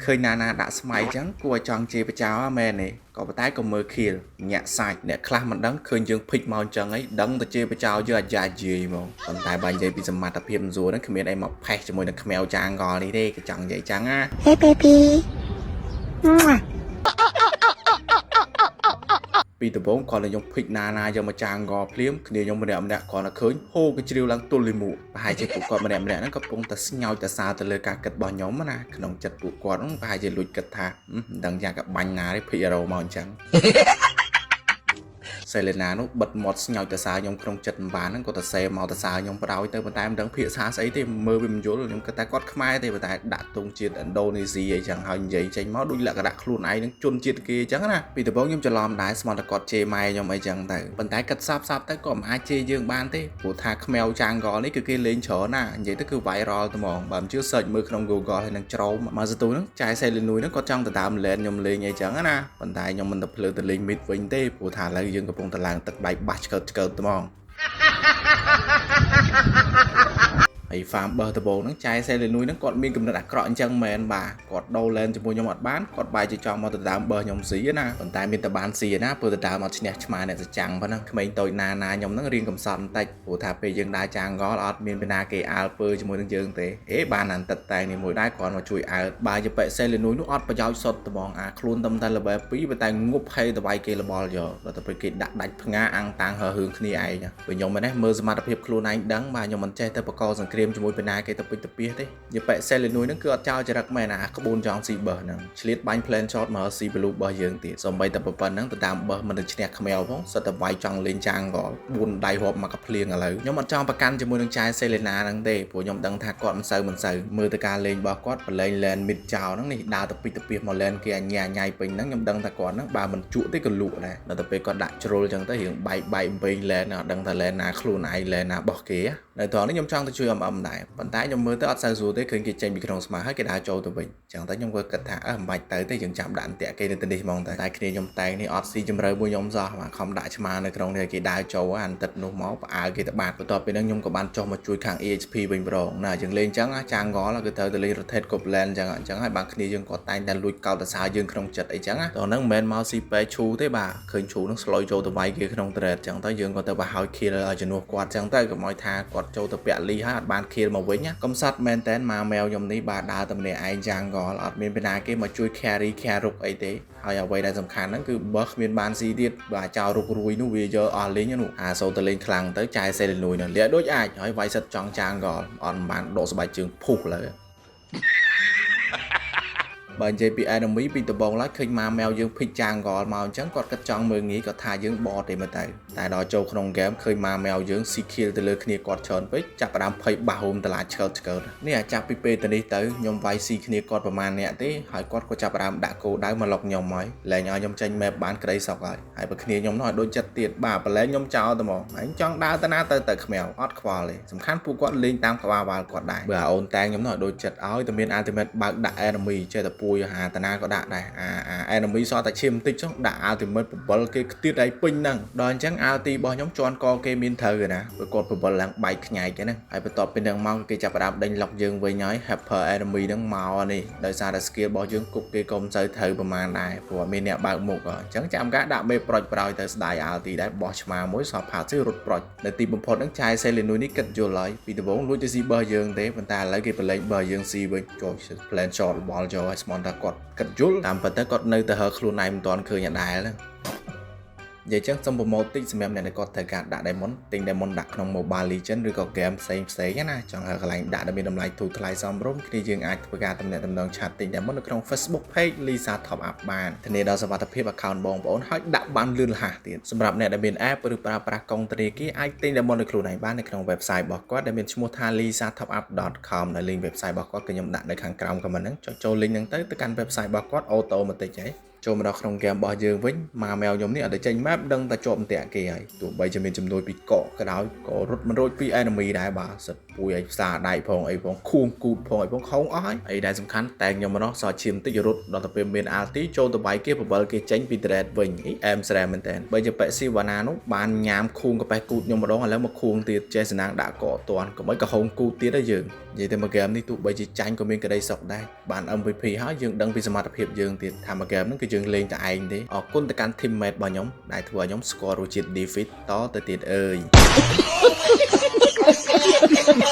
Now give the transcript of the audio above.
ឃើញណាណាដាក់ស្មៃចឹងគួរឲ្យចង់ជេរបចោមែនទេក៏ប៉ុន្តែក៏មើលខៀលញាក់សាច់អ្នកខ្លះមិនដឹងឃើញយើងភិចមកចឹងអីដឹងតែជេរបចោយើងអាយ៉ាយាយហ្មងប៉ុន្តែបើនិយាយពីសមត្ថភាពមិនស្រួលហ្នឹងគ្មានអីមកផេះជាមួយនឹងខ្មៅចាងកលនេះទេគេចង់និយាយចឹងណា Hey baby. Mwah. ពីដំបូងគាត់តែខ្ញុំភិចណាណាយកមកចាងកភ្លាមគ្នាខ្ញុំម្នាក់ម្នាក់គាត់តែឃើញហូកជ្រាវឡើងទល់លីមួកប្រហែលជាពួកគាត់ម្នាក់ម្នាក់ហ្នឹងកំពុងតែស្ញោចតែសារទៅលើការគិតរបស់ខ្ញុំណាក្នុងចិត្តពួកគាត់ហ្នឹងប្រហែលជាលួចគិតថាមិនដឹងយ៉ាងកបាញ់ណាទេភិចរោមកអញ្ចឹង សេលេណានោះបិទមាត់ស្ញោចតសើខ្ញុំក្នុងចិត្តមិនបានហ្នឹងគាត់ទៅសេមកតសើខ្ញុំបដ ாய் ទៅប៉ុន្តែមិនដឹងភាសាស្អីទេមើលវាមិនយល់ខ្ញុំគិតតែគាត់ខ្មែរទេប៉ុន្តែដាក់ទង់ជាតិឥណ្ឌូនេស៊ីអីចឹងហើយនិយាយចេញមកដូចលក្ខណៈខ្លួនឯងនឹងជនជាតិគេអញ្ចឹងណាពីដំបូងខ្ញុំច្រឡំដែរស្មានតែគាត់ជេរម៉ែខ្ញុំអីចឹងទៅប៉ុន្តែគិតសាប់សាប់ទៅក៏មិនអាចជេរយើងបានទេព្រោះថាខ្មៅចាងកនេះគឺគេលេងច្រើនណានិយាយទៅគឺ viral ត្មងបើមិនជឿ search មើលក្នុង Google ហើយនឹងច្រោមមកសទូហ្នឹងចាយសេលីនួយហ្នឹងគាត់ចង់ទៅតាម lane ខ្ញុំលេងអីចឹងណាប៉ុន្តែខ្ញុំមិនទៅភ្លើទៅលេង mid វិញទេព្រោះថាឥឡូវយើងកំពុងតែឡើងទឹកដៃបាសឆ្កើតឆ្កើតត្មងហើយ farm បើដបងហ្នឹងចាយសេលីនួយហ្នឹងគាត់មានគំនិតអាក្រក់អញ្ចឹងមែនបាទគាត់ដូរ lane ជាមួយខ្ញុំអត់បានគាត់បែរជាចង់មកទៅដើមបើខ្ញុំស៊ីណាប៉ុន្តែមានតែបានស៊ីណាព្រោះទៅដើមអត់ឈ្នះឆ្មាអ្នកសចាំងប៉ុណ្ណឹងក្មេងតូចណាណាខ្ញុំហ្នឹងរៀងកំសត់បន្តិចព្រោះថាពេលយើងដើរចាងកលអត់មានពីណាគេអើពើជាមួយនឹងយើងទេអេបានអានទឹកតែងនេះមួយដែរគ្រាន់មកជួយអើបើជាប៉ិសេលីនួយនោះអត់ប្រយោជន៍សុទ្ធត្មងអាខ្លួនតំតែ level 2ប៉ុន្តែងប់ហេទៅវាយគេលបល់យកដល់ទៅពេលគេដាក់ដាច់ផ្ងាអាំងតាំងហើរឿងគ្នាឯងពេលខ្ញុំមែនទេមើលសមត្ថភាពខ្លួនឯងដឹងបាទខ្ញុំមិនចេះទៅបកកសង្គ្រាមជាមួយពីណាគេទៅពេចទៅពីទេយប៉ិសេលីនួយហ្នឹងគឺអត់ចោលចរិតមែនអាក្បួនចង់ស៊ីបើហ្នឹងឆ្លៀតបាញ់ plan shot មកស៊ី blue បើយើងទៀតសំបីតែប៉ុណ្្នឹងទៅតាមបើមិនទៅឈ្នះខ្មៅផងសិតតែវាយចង់លេងចាងកល4ដៃរាប់មកកភ្លៀងឥឡូវខ្ញុំអត់ចង់ប្រកាន់ជាមួយនឹងចែសេលេណាហ្នឹងទេព្រោះខ្ញុំដឹងថាគាត់មិនសូវមើលទៅការលេងរបស់គាត់ប្រឡែង lane mid ចោលហ្នឹងនេះដើរទៅពីទៅពីមក lane គេអញ្ញាញ៉ៃពេញហ្នឹងខ្ញុំដឹងថាគាត់ហ្នឹងបើមិនជក់ទេក៏លក់ដែរដល់ទៅពេលគាត់ដាក់ជ្រុលចឹងទៅរៀងបែកបែកពេញ lane អត់ដឹងថា lane ណាខ្លួនឯង lane ណារបស់គេនៅត្រង់នេះខ្ញុំចង់ទៅជួយ MM ដែរប៉ុន្តែខ្ញុំមើលទៅអត់សូវស្រួលទេឃើញគេចេញពីក្នុងស្មាហើយគេដើរចូលទៅវិញចឹងតែខ្ញុំក៏គិតថាអើមិនបាច់ទៅទេយើងចាំដាក់អន្ទាក់គេនៅទីនេះហ្មងតែតែគ្នាខ្ញុំតែងនេះអត់ស៊ីជម្រៅមួយខ្ញុំសោះបាទខំដាក់ឆ្មានៅក្នុងនេះគេដើរចូលអាន្តិតនោះមកផ្អើគេទៅបាត់បន្ទាប់ពីហ្នឹងខ្ញុំក៏បានចុះមកជួយខាង EXP វិញម្ដងណាយើងលេងចឹងចាងកលគឺត្រូវទៅលេង rotate គប់ lane ចឹងអញ្ចឹងហើយបានគ្នាយើងក៏តែងតែលួចកោតសរសើរយើងក្នុងចិត្តអីចឹងណាតោះហ្នឹងមិនមែនមកស៊ីពេឈូទេបាទឃើញឈូហ្នឹងស្លុយចូលទៅវាយគេក្នុង trade ចឹងទៅយើងក៏ទៅបើហើយ kill ឲ្យជំនួសគាត់ចឹងទៅកុំឲ្យថាគាត់ចូលទៅពាក់លីហើយអត់បាន kill មកវិញណាកំសត់មែនតែនមកម៉ែវខ្ញុំនេះបាទដើរតែម្នាក់ឯងចាងកលអត់មានពីណាគេមកជួយ carry រុកអីទេហើយអ្វីដែលសំខាន់ហ្នឹងគឺបើគ្មានបានស៊ីទៀតបាទចោលរុករួយនោះវាយកអស់លេងនោះអាសូទៅលេងខ្លាំងទៅចាយសេលនុយនោះលាក់ដូចអាចហើយវាយសិតចង់ចាងកលអត់បានដកស្បែកជើងភុះលើបើនិយាយពី enemy ពីដំបងឡើយឃើញម៉ាម៉ែវយើងភិចចាងកលមកអញ្ចឹងគាត់គិតចង់មើលងាយគាត់ថាយើងបតទេមើលទៅតែដល់ចូលក្នុងហ្គេមឃើញម៉ាម៉ែវយើងស៊ី kill ទៅលើគ្នាគាត់ច្រើនពេកចាប់ផ្ដើមភ័យបាសហូមតឡាឆ្កើតឆ្កើតនេះអាចចាប់ពីពេលទៅនេះទៅខ្ញុំវាយស៊ីគ្នាគាត់ប្រហែលអ្នកទេហើយគាត់ក៏ចាប់ផ្ដើមដាក់គោដៅមកលុកខ្ញុំហើយលែងឲ្យខ្ញុំចេញ map បានក្តីសុកហើយហើយបើគ្នាខ្ញុំនោះឲ្យដូចចិត្តទៀតបាទប្រឡែងខ្ញុំចោលទៅហ្មងហើយចង់ដើរទៅណាទៅទៅខ្មៅអត់ខ្វល់ទេសំខាន់ពួកគាត់លេងតាមក្បាលវ៉ាល់គាត់ដែរបើអូនតែងខ្ញុំនោះឲ្យដូចចិត្តឲ្យតែមាន ultimate បើកដាក់ enemy ចេះតែពួយហាតាណាក៏ដាក់ដែរអាអា enemy សតតែឈាមបន្តិចចុះដាក់ ultimate 7គេខ្ទៀតឲ្យពេញហ្នឹងដល់អញ្ចឹង ulti របស់ខ្ញុំជន់កគេមានត្រូវណាព្រោះគាត់7ឡើងបែកខ្ញែកហ្នឹងហើយបន្ទាប់ពីហ្នឹងមកគេចាប់ផ្ដើមដេញលុកយើងវិញហើយ hyper enemy ហ្នឹងមកនេះដោយសារតែ skill របស់យើងគប់គេក៏មិនសូវត្រូវប្រហែលដែរព្រោះអត់មានអ្នកបើកមុខអញ្ចឹងចាំការដាក់មេប្រុចប្រោយទៅស្ដាយ ulti ដែរបោះឆ្មាមួយសពផាស៊ីរត់ប្រុចនៅទីបំផុតហ្នឹងចាយសេលីនុយនេះគិតយល់ហើយពីដំបូងលួចទៅស៊ីបើយើងទេប៉ុន្តែឥឡូវគេប្រឡែងបើយើងស៊ីវិញចូល plan shot បល់ចូលឲ្យស្មន់ថាគាត់គិតយល់តាមពិតទៅគាត់នៅតែហើខ្លួនឯងមិនទាន់ឃើញអាដែលហ្នឹងនិយាយចឹងសូមប្រម៉ូទតិចសម្រាប់អ្នកដែលគាត់ត្រូវការដាក់ diamond ទិញ diamond ដាក់ក្នុង Mobile Legends ឬក៏ game ផ្សេងផ្សេងណាចង់ឲ្យកន្លែងដាក់ដែលមានតម្លៃធូរថ្លៃសមរម្យគ្នាយើងអាចធ្វើការទំនាក់ទំនងឆាតទិញ diamond នៅក្នុង Facebook Page Lisa Top Up បានធានាដល់សុវត្ថិភាព account បងប្អូនហើយដាក់បានលឿនរហ័សទៀតសម្រាប់អ្នកដែលមាន app ឬប្រើប្រាស់កុងធនាគារអាចទិញ diamond នៅខ្លួនឯងបាននៅក្នុង website របស់គាត់ដែលមានឈ្មោះថា lisatopup.com ដែល link website របស់គាត់គឺខ្ញុំដាក់នៅខាងក្រោម comment ហ្នឹងចុចចូល link ហ្នឹងទៅទៅកាន់ website របស់គាត់ automatic ហើយ។ ចូលមកដល់ក្នុងហ្គេមរបស់យើងវិញម៉ាម៉ែវខ្ញុំនេះអត់ได้ចេញ map ដឹងតែជាប់អន្ទាក់គេហើយទោះបីជាមានចំនួនពីកកក៏ដោយក៏រត់មិនរួចពី enemy ដែរបាទសិតពួយឲ្យផ្សារដៃផងអីផងខួងគូតផងអីផងខោងអស់ហើយអីដែលសំខាន់តែខ្ញុំមកនោះសល់ឈាមតិចរត់ដល់ទៅពេលមាន ulti ចូលទៅបាយគេបបិលគេចេញពី thread វិញអីអែមស្រែមែនតើបើជាប៉េស៊ីវ៉ាណានោះបានញ៉ាមខួងកាប៉េះគូតខ្ញុំម្ដងឥឡូវមកខួងទៀតចេះសណាងដាក់កកតាន់កុំឲ្យកហងគូតទៀតហើយយើងនិយាយទៅមួយហ្គេមនេះទោះបីជាចាញ់ក៏មានក្តីសុខដែរបាន MVP ហើយយើងដឹងពីសមត្ថភាពយើងទៀតថាមួយហ្គេមហ្នឹងគឺយើងលេងតែឯងទេអរគុណទៅកាន់ teammate របស់ខ្ញុំដែលធ្វើឲ្យខ្ញុំស្គាល់រសជាតិ defeat តទៅទៀតអើយ។